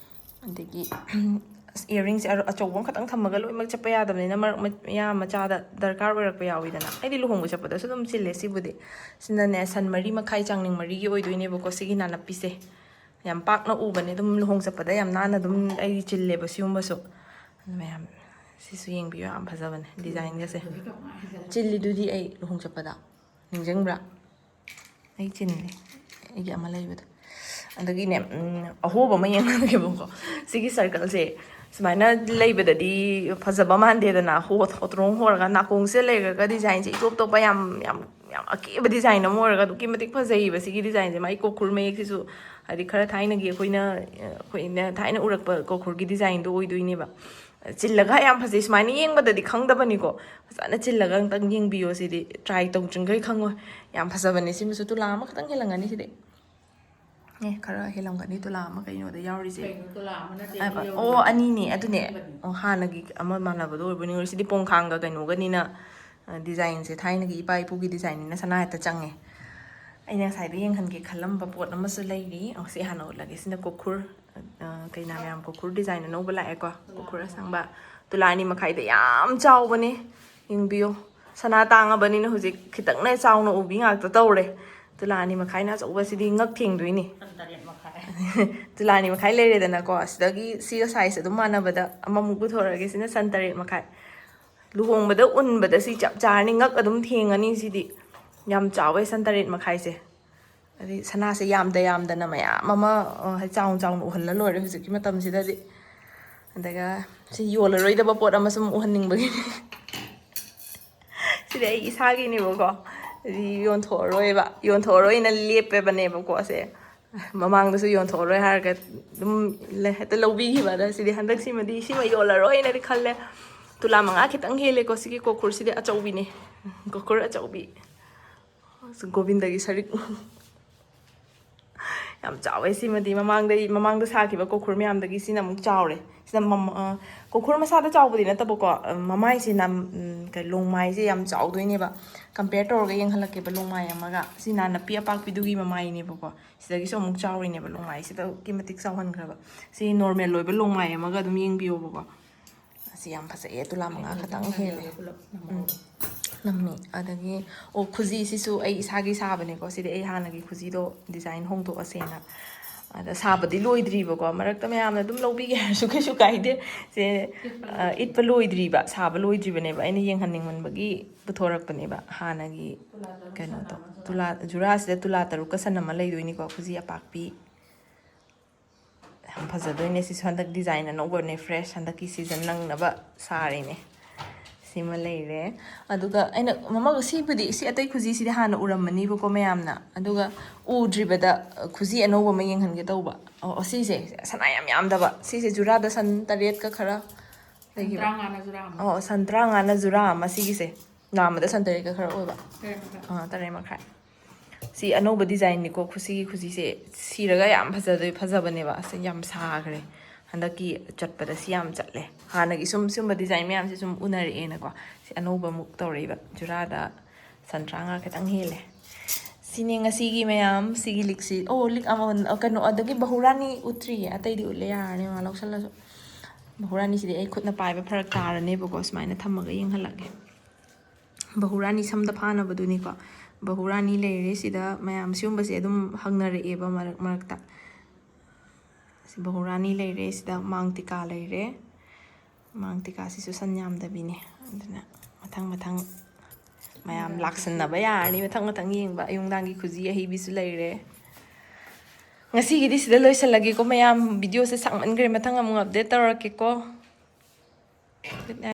ꯑꯗꯒꯤ ꯑꯁ, ꯏꯌꯥꯔꯤꯡꯁꯦ ꯑꯔ-, ꯑꯆꯧꯕ ꯑꯃꯈꯛꯇꯪ ꯊꯝꯃꯒ ꯂꯣꯏꯅꯃꯛ ꯆꯠꯄ ꯌꯥꯗꯕꯅꯤꯅ, ꯃꯔꯛ ꯃ-, ꯃꯌꯥ ꯃꯆꯥꯗ ꯗꯔꯀꯥꯔ ꯑꯣꯏꯔꯛꯄ ꯌꯥꯎꯋꯤꯗꯅ꯫ ꯑꯩꯗꯤ ꯂꯨꯍꯣꯡꯕ ꯆꯠꯄꯗꯁꯨ ꯑꯗꯨꯝ ꯆꯤꯜꯂꯦ ꯁꯤꯕꯨꯗꯤ꯫ ꯁꯤꯅꯅꯦ, ꯁꯟ ꯃꯔꯤ ꯃꯈꯥꯏ, ꯆꯥꯡꯅꯤꯡ ꯃꯔꯤꯒꯤ ꯑꯣꯏꯗꯣꯏꯅꯦꯕꯀꯣ, ꯁꯤꯒꯤ ꯅꯥꯅꯞꯄꯤꯁꯦ꯫ ꯌꯥꯝ ꯄꯥꯛꯅ ꯎꯕꯅꯦ ꯑꯗꯨꯝ ꯂꯨꯍꯣꯡ ꯆꯠꯄꯗ, ꯌꯥꯝ ꯅꯥꯟꯅ ꯑꯗꯨꯝ ꯑꯩꯗꯤ ꯆꯤꯜꯂꯦꯕ ꯁꯤꯒꯨꯝꯕꯁꯨ꯫ ꯑꯗꯨ ꯃꯌꯥꯝ, ꯁꯤꯁꯨ ꯌꯦꯡꯕꯤꯌꯨ, ꯌꯥꯝ ꯐꯖꯕꯅꯦ ꯗꯤꯖꯥꯏꯟꯒꯁꯦ꯫ ꯆꯤꯜꯂꯤꯗꯨꯗꯤ ꯑꯩ ꯂꯨꯍꯣꯡ ꯆꯠꯄꯗ, ꯅꯤꯡꯁꯤꯡꯕ꯭ꯔꯥ? ꯑꯩ ꯆꯤꯟꯂꯦ, ꯑꯩꯒꯤ ꯑꯃ ꯂꯩꯕꯗꯣ꯫ ꯑꯗꯒꯤꯅꯦ, ꯎꯝ, ꯑꯍꯣꯕ ꯑꯃ ꯌꯦꯡꯉꯒꯦꯕꯀꯣ꯫ ꯁꯤꯒꯤ ꯁꯔꯀꯜꯁꯦ ꯁꯨꯃꯥꯏꯅ ꯂꯩꯕꯗꯗꯤ ꯐꯖꯕ ꯃꯥꯟꯗꯦꯗꯅ, ꯍꯣ-, ꯍꯣꯇ꯭ꯔꯣꯡ ꯍꯣꯔꯒ ꯅꯥꯀꯣꯡꯁꯦ ꯂꯩꯔꯒ ꯗꯤꯖꯥꯏꯟꯁꯦ ꯏꯇꯣꯞ ꯇꯣꯞꯄ, ꯌꯥꯝ, ꯌꯥꯝ, ꯌꯥꯝ ꯑꯀꯦꯕ ꯗꯤꯖꯥꯏꯟ ꯑꯃ ꯑꯣꯏꯔꯒ ꯑꯗꯨꯛꯀꯤ ꯃꯇꯤꯛ ꯐꯖꯩꯌꯦꯕ ꯁꯤꯒꯤ ꯗꯤꯖꯥꯏꯟꯁꯦ꯫ ꯃꯥꯏ ꯀꯣꯈꯨꯔ ꯃꯌꯦꯛꯁꯤꯁꯨ ꯍꯥꯏꯗꯤ ꯈꯔ ꯊꯥꯏꯅꯒꯤ ꯑꯩꯈꯣꯏꯅ, ꯑꯩꯈꯣꯏꯅ ꯊꯥꯏꯅ ꯎꯔꯛꯄ ꯀꯣꯈꯨꯔꯒꯤ ꯗꯤꯖꯥꯏꯟꯗꯣ ꯑꯣꯏꯗꯣꯏꯅꯦꯕ꯫ ꯆꯤꯜꯂꯒ ꯌꯥꯝ ꯐꯖꯩ꯫ ꯁꯨꯃꯥꯏꯅ ꯌꯦꯡꯕꯗꯗꯤ ꯈꯪꯗꯕꯅꯤꯀꯣ, ꯐꯖꯅ ꯆꯤꯜꯂꯒ ꯑꯝꯇꯪ ꯌꯦꯡꯕꯤꯌꯣ꯫ ꯁꯤꯗꯤ ꯇ꯭ꯔꯥꯏ ꯇꯧꯗ꯭ꯔꯤꯈꯩ ꯈꯪꯉꯣꯏ꯫ ꯌꯥꯝ ꯐꯖꯕꯅꯦ꯫ ꯁꯤꯃꯁꯨ ꯇꯨꯂꯥ ꯑꯃꯈꯛꯇꯪ ꯍꯦꯜꯂꯝꯒꯅꯤ ꯁꯤꯗꯤ꯫ ꯑꯦ, ꯈꯔ ꯍꯦꯜꯂꯝꯒꯅꯤ ꯇꯨꯂꯥ ꯑꯃ ꯀꯩꯅꯣꯗ ꯌꯥꯎꯔꯤꯁꯦ꯫ ꯀꯩꯅꯣ ꯇꯨꯂꯥ ꯑꯃ ꯅꯠꯇꯦ, ꯑ, ꯑꯅꯤ ꯑꯣ, ꯌꯧꯔꯝꯒꯅꯤ꯫ ꯑꯅꯤꯅꯦ ꯑꯗꯨꯅꯦ꯫ ꯑꯍꯦꯟꯕꯅꯤ꯫ ꯑꯣ, ꯍꯥꯟꯅꯒꯤ ꯑꯃ ꯃꯥꯟꯅꯕꯗꯣ ꯑꯣꯏꯕꯅꯤ꯫ ꯁꯤꯗꯤ ꯄꯣꯡꯈꯥꯡꯒ ꯀꯩꯅꯣꯒꯅꯤꯅ, ꯑ, ꯗꯤꯖꯥꯏꯟꯁꯦ ꯊꯥꯏꯅꯒꯤ ꯏꯄꯥ ꯏꯄꯨꯒꯤ ꯗꯤꯖꯥꯏꯟꯅꯤꯅ ꯁꯅꯥ ꯍꯦꯛꯇ ꯆꯪꯉꯦ꯫ ꯑꯩꯅ ꯉꯁꯥꯏꯗ ꯌꯦꯡꯍꯟꯒꯦ ꯈꯜꯂꯝꯕ ꯄꯣꯠ ꯑꯃꯁꯨ ꯂꯩꯔꯤ꯫ ꯑꯣ, ꯁꯤ ꯍꯥꯟꯅ ꯎꯠꯂꯒꯦ꯫ ꯁꯤꯅ ꯀꯣꯈꯨꯔ, ꯑ, ꯀꯩꯅꯥ ꯃꯌꯥꯝ ꯀꯣꯈꯨꯔ ꯗꯤꯖꯥꯏꯟ ꯑꯅꯧꯕ ꯂꯥꯛꯑꯦꯀꯣ꯫ ꯀꯣꯈꯨꯔ ꯑꯁꯥꯡꯕ꯫ ꯇꯨꯂꯥ ꯑꯅꯤ ꯃꯈꯥꯏꯗ ꯌꯥꯝ ꯆꯥꯎꯕꯅꯦ꯫ ꯌꯦꯡꯕꯤꯌꯨ꯫ ꯁꯅꯥ ꯇꯥꯡꯉꯕꯅꯤꯅ ꯍꯧꯖꯤꯛ ꯈꯤꯇꯪꯅꯦ ꯆꯥꯎꯅ ꯎꯕꯤ ꯉꯥꯛꯇ ꯇꯧꯔꯦ꯫ ꯇꯨꯂꯥ ꯑꯅꯤ ꯃꯈꯥꯏꯅ ꯑꯆꯧꯕꯁꯤꯗꯤ ꯉꯛ ꯊꯦꯡꯗꯣꯏꯅꯤ꯫ ꯁꯟ ꯇꯔꯦꯠ ꯃꯈꯥꯏ꯫ ꯇꯨꯂꯥ ꯑꯅꯤ ꯃꯈꯥꯏ ꯂꯩꯔꯦꯗꯅꯀꯣ꯫ ꯁꯤꯗꯒꯤ ꯁꯤꯒ ꯁꯥꯏꯖ ꯑꯗꯨꯝ ꯃꯥꯟꯅꯕꯗ ꯑꯃꯃꯨꯛ ꯄꯨꯊꯣꯔꯛꯑꯒꯦ꯫ ꯁꯤꯅ ꯁꯟ ꯇꯔꯦꯠ ꯃꯈꯥꯏ꯫ ꯂꯨꯍꯣꯡꯕꯗ ꯎꯟꯕꯗ ꯁꯤ ꯆꯞ ꯆꯥꯔꯅꯤ꯫ ꯉꯛ ꯑꯗꯨꯝ ꯊꯦꯡꯉꯅꯤ ꯁꯤꯗꯤ꯫ ꯌꯥꯝ ꯆꯥꯎꯋꯦ ꯁꯟ ꯇꯔꯦꯠ ꯃꯈꯥꯏꯁꯦ꯫ ꯑꯗꯩ ꯁꯅꯥꯁꯦ ꯌꯥꯝꯗ ꯌꯥꯝꯗꯅ ꯃꯌꯥꯝ ꯑꯃ, ꯑ, ꯍꯥꯏꯗꯤ ꯆꯥꯎꯅ ꯆꯥꯎꯅ ꯎꯍꯜꯂ ꯂꯣꯏꯔꯦ ꯍꯧꯖꯤꯛꯀꯤ ꯃꯇꯝꯁꯤꯗꯗꯤ꯫ ꯑꯗꯨꯒ ꯁꯤ ꯌꯣꯜꯂꯔꯣꯏꯗꯕ ꯄꯣꯠ ꯑꯃꯁꯨ ꯑꯃꯨꯛ ꯎꯍꯟꯅꯤꯡꯕꯒꯤꯅꯤ꯫ ꯁꯤꯗꯤ ꯑꯩ ꯏꯁꯥꯒꯤꯅꯦꯕꯀꯣ꯫ ꯁꯤ ꯌꯣꯟꯊꯣꯛꯑꯔꯣꯏꯕ꯫ ꯌꯣꯟꯊꯣꯛꯑꯔꯣꯏꯅ ꯂꯦꯞꯄꯦꯕꯅꯦꯕꯀꯣ ꯑꯁꯦ꯫ ꯃꯃꯥꯡꯗꯁꯨ ꯌꯣꯟꯊꯣꯛꯑꯔꯣꯏ ꯍꯥꯏꯔꯒ ꯑꯗꯨꯝ ꯂꯦ-, ꯍꯦꯛꯇ ꯂꯧꯕꯤꯈꯤꯕ꯫ ꯑꯗ ꯁꯤꯗꯤ ꯍꯟꯗꯛꯁꯤꯃꯗꯤ ꯁꯤꯃ ꯌꯣꯜꯂꯔꯣꯏꯅꯗꯤ ꯈꯜꯂꯦ꯫ ꯇꯨꯂꯥ ꯃꯉꯥ ꯈꯤꯇꯪ ꯍꯦꯜꯂꯦꯀꯣ ꯁꯤꯒꯤ ꯀꯣꯈꯨꯔꯁꯤꯗꯤ꯫ ꯑꯆꯧꯕꯤꯅꯤ꯫ ꯀꯣꯈꯨꯔ ꯑꯆꯧꯕꯤ꯫ ꯒꯣꯕꯤꯟꯗꯒꯤ ꯁꯔꯤꯛ꯫ ꯌꯥꯝ ꯆꯥꯎꯋꯦ ꯁꯤꯃꯗꯤ꯫ ꯃꯃꯥꯡꯗꯩ, ꯃꯃꯥꯡꯗ ꯁꯥꯈꯤꯕ ꯀꯣꯈꯨꯔ ꯃꯌꯥꯝꯗꯒꯤ ꯁꯤꯅ ꯑꯃꯨꯛ ꯆꯥꯎꯔꯦ꯫ ꯁꯤꯅ ꯃꯃ-, ꯑ, ꯀꯣꯈꯨꯔ ꯃꯁꯥꯗ ꯆꯥꯎꯕꯗꯤ ꯅꯠꯇꯕꯀꯣ, ꯑ, ꯃꯃꯥꯏꯁꯦ ꯅꯝ-, ꯎꯝ, ꯀꯩ, ꯂꯣꯡꯃꯥꯏꯁꯦ ꯌꯥꯝ ꯆꯥꯎꯗꯣꯏꯅꯦꯕ꯫ Compare ꯇꯧꯔꯒ ꯌꯦꯡꯍꯜꯂꯛꯀꯦꯕ ꯂꯣꯡꯃꯥꯏ ꯑꯃꯒ꯫ ꯁꯤ ꯅꯥꯄꯤ ꯑꯄꯥꯛꯄꯤꯗꯨꯒꯤ ꯃꯃꯥꯏꯅꯦꯕꯀꯣ꯫ ꯁꯤꯗꯒꯤꯁꯨ ꯑꯃꯨꯛ ꯆꯥꯎꯔꯤꯅꯦꯕ ꯂꯣꯡꯃꯥꯏꯁꯤꯗ ꯑꯗꯨꯛꯀꯤ ꯃꯇꯤꯛ ꯆꯥꯎꯍꯟꯈ꯭ꯔꯕ꯫ ꯁꯤ normal ꯑꯣꯏꯕ ꯂꯣꯡꯃꯥꯏ ꯑꯃꯒ ꯑꯗꯨꯝ ꯌꯦꯡꯕꯤꯌꯣꯕꯀꯣ꯫ ꯑꯁꯤ ꯌꯥꯝ ꯐꯖꯩꯌꯦ, ꯇꯨꯂꯥ ꯃꯉꯥ ꯈꯛꯇꯪ ꯍꯦꯜꯂꯦ꯫ ꯄꯨꯂꯞ ꯅꯝꯍꯧꯔꯦ꯫ ꯅꯝꯃꯤ꯫ ꯑꯗꯒꯤ, ꯑꯣ, ꯈꯨꯖꯤꯁꯤꯁꯨ ꯑꯩ ꯏꯁꯥꯒꯤ ꯁꯥꯕꯅꯦꯀꯣ꯫ ꯁꯤꯗꯤ ꯑꯩ ꯍꯥꯟꯅꯒꯤ ꯈꯨꯖꯤꯗꯣ design ꯍꯣꯡꯗꯣꯛꯑꯁꯦꯅ꯫ ꯑꯗ ꯁꯥꯕꯗꯤ ꯂꯣꯏꯗ꯭ꯔꯤꯕꯀꯣ, ꯃꯔꯛꯇ ꯃꯌꯥꯝꯅ ꯑꯗꯨꯝ ꯂꯧꯕꯤꯒꯦ ꯍꯥꯏꯔꯁꯨ ꯀꯩꯁꯨ ꯀꯥꯏꯗꯦ꯫ ꯁꯦ, ꯏꯠꯄ ꯑ, ꯂꯣꯏꯗ꯭ꯔꯤ꯫ ꯏꯠꯄ ꯂꯣꯏꯗ꯭ꯔꯤꯕ, ꯁꯥꯕ ꯂꯣꯏꯗ꯭ꯔꯤꯕꯅꯦꯕ꯫ ꯑꯩꯅ ꯌꯦꯡꯍꯟꯅꯤꯡꯃꯟꯕꯒꯤ ꯄꯨꯊꯣꯔꯛꯄꯅꯦꯕ ꯍꯥꯟꯅꯒꯤ ꯇꯨꯂꯥ ꯇꯔꯨꯛ ꯀꯩꯅꯣꯗꯣ꯫ ꯁꯅꯥ ꯑꯃ ꯇꯨꯂꯥ, ꯖꯨꯔꯥꯁꯤꯗ ꯇꯨꯂꯥ ꯇꯔꯨꯛꯀ ꯁꯟ ꯑꯃ ꯂꯩꯗꯣꯏꯅꯤꯀꯣ, ꯈꯨꯖꯤ ꯑꯄꯥꯛꯄꯤ꯫ ꯌꯥꯝ ꯐꯖꯗꯣꯏꯅꯦ ꯁꯤꯁꯨ꯫ ꯍꯟꯗꯛ design ꯑꯅꯧꯕꯅꯦ, fresh, ꯍꯟꯗꯛꯀꯤ season ꯅꯪꯅꯕ ꯁꯥꯔꯤꯅꯦ꯫ ꯁꯤꯃ ꯂꯩꯔꯦ꯫ ꯑꯗꯨꯒ ꯑꯩꯅ ꯃꯃꯜ, ꯁꯤꯕꯨꯗꯤ, ꯁꯤ ꯑꯇꯩ ꯈꯨꯖꯤꯁꯤꯗꯤ ꯍꯥꯟꯅ ꯎꯔꯝꯃꯅꯤꯕꯀꯣ ꯃꯌꯥꯝꯅ, ꯑꯗꯨꯒ ꯎꯗ꯭ꯔꯤꯕꯗ ꯈꯨꯖꯤ ꯑꯅꯧꯕ ꯑꯃ ꯌꯦꯡꯍꯟꯒꯦ ꯇꯧꯕ꯫ ꯑꯣ, ꯑꯣ, ꯁꯤꯁꯦ ꯁꯅꯥ ꯌꯥꯝ ꯌꯥꯝꯗꯕ, ꯁꯤꯁꯦ ꯖꯨꯔꯥꯗ ꯁꯟ ꯇꯔꯦꯠꯀ ꯈꯔ ꯁꯟ ꯂꯩꯈꯤꯕ꯫ ꯇꯔꯥꯃꯉꯥꯅ ꯖꯨꯔꯥ ꯑꯃ꯫ ꯑꯣ, ꯁꯟ ꯇꯔꯥꯃꯉꯥꯅ ꯖꯨꯔꯥ ꯑꯃ, ꯁꯤꯒꯤꯁꯦ꯫ ꯅꯥꯝꯃꯗ ꯁꯟ ꯇꯔꯦꯠꯀ ꯈꯔ ꯑꯣꯏꯕ꯫ ꯇꯔꯦꯠ ꯃꯈꯥꯏ꯫ ꯑꯥ, ꯇꯔꯦꯠ ꯃꯈꯥꯏ꯫ ꯁꯤ ꯑꯅꯧꯕ designꯅꯤꯀꯣ, ꯈꯨꯁꯤꯒꯤ ꯈꯨꯖꯤꯁꯦ꯫ ꯁꯤꯔꯒ ꯌꯥꯝ ꯐꯖꯗꯣꯏ-, ꯐꯖꯕꯅꯦꯕ꯫ ꯑꯁ, ꯌꯥꯝ ꯁꯥꯈ꯭ꯔꯦ꯫ ꯍꯟꯗꯛꯀꯤ ꯆꯠꯄꯗ ꯁꯤ ꯌꯥꯝ ꯆꯠꯂꯦ꯫ ꯍꯥꯟꯅꯒꯤ ꯁꯨꯝ ꯁꯤꯒꯨꯝꯕ design ꯃꯌꯥꯝꯁꯦ ꯁꯨꯝ ꯎꯅꯔꯛꯑꯦꯅꯀꯣ꯫ ꯁꯤ ꯑꯅꯧꯕ ꯑꯃꯨꯛ ꯇꯧꯔꯛꯏꯕ꯫ ꯖꯨꯔꯥꯗ ꯁꯟ ꯇꯔꯥꯃꯉꯥ ꯈꯤꯇꯪ ꯍꯦꯜꯂꯦ꯫ ꯁꯤꯅꯦ ꯉꯁꯤꯒꯤ ꯃꯌꯥꯝ꯫ ꯁꯤꯒꯤ ꯂꯤꯛꯁꯤ, ꯑꯣ, ꯂꯤꯛ ꯑꯃ, ꯀꯩꯅꯣ, ꯑꯗꯒꯤ ꯕꯍꯨꯔꯥꯅꯤ ꯎꯠꯇ꯭ꯔꯤꯌꯦ꯫ ꯑꯇꯩꯗꯤ ꯎꯠꯂꯦ, ꯌꯥꯔꯅꯤ ꯃꯥ ꯂꯧꯁꯜꯂꯁꯨ꯫ ꯕꯍꯨꯔꯥꯅꯤꯁꯤꯗꯤ ꯑꯩ ꯈꯨꯠꯅ ꯄꯥꯏꯕ ꯐꯔꯛ ꯇꯥꯔꯅꯦꯕꯀꯣ꯫ ꯁꯨꯃꯥꯏꯅ ꯊꯝꯃꯒ ꯌꯦꯡꯍꯜꯂꯛꯀꯦ꯫ ꯕꯍꯨꯔꯥꯅꯤ ꯁꯝꯗ ꯐꯥꯅꯕꯗꯨꯅꯤꯀꯣ꯫ ꯕꯍꯨꯔꯥꯅꯤ ꯂꯩꯔꯦ ꯁꯤꯗ꯫ ꯃꯌꯥꯝ ꯁꯤꯒꯨꯝꯕꯁꯦ ꯑꯗꯨꯝ ꯍꯪꯅꯔꯛꯑꯦꯕ ꯃꯔꯛ ꯃꯔꯛꯇ꯫ ꯁꯤ ꯕꯍꯨꯔꯥꯅꯤ ꯂꯩꯔꯦ, ꯁꯤꯗ ꯃꯥꯡ ꯇꯤꯀꯥ ꯂꯩꯔꯦ꯫ ꯃꯥꯡ ꯇꯤꯀꯥꯁꯤꯁꯨ ꯁꯟ ꯌꯥꯝꯗꯕꯤꯅꯦ꯫ ꯑꯗꯨꯅ ꯃꯊꯪ ꯃꯊꯪ ꯃꯌꯥꯝ ꯂꯥꯛꯁꯟꯅꯕ ꯌꯥꯔꯅꯤ, ꯃꯊꯪ ꯃꯊꯪ ꯌꯦꯡꯕ꯫ ꯑꯌꯨꯛ ꯅꯨꯡꯗꯥꯡꯒꯤ ꯈꯨꯖꯤ ꯑꯍꯩꯕꯤꯁꯨ ꯂꯩꯔꯦ꯫ ꯉꯁꯤꯒꯤꯗꯤ ꯁꯤꯗ ꯂꯣꯏꯁꯤꯜꯂꯒꯦꯀꯣ ꯃꯌꯥꯝ꯫ Videoꯁꯦ ꯁꯥꯡꯃꯟꯈ꯭ꯔꯦ, ꯃꯊꯪ ꯑꯃꯨꯛ update ꯇꯧꯔꯛꯀꯦꯀꯣ꯫ Good night꯫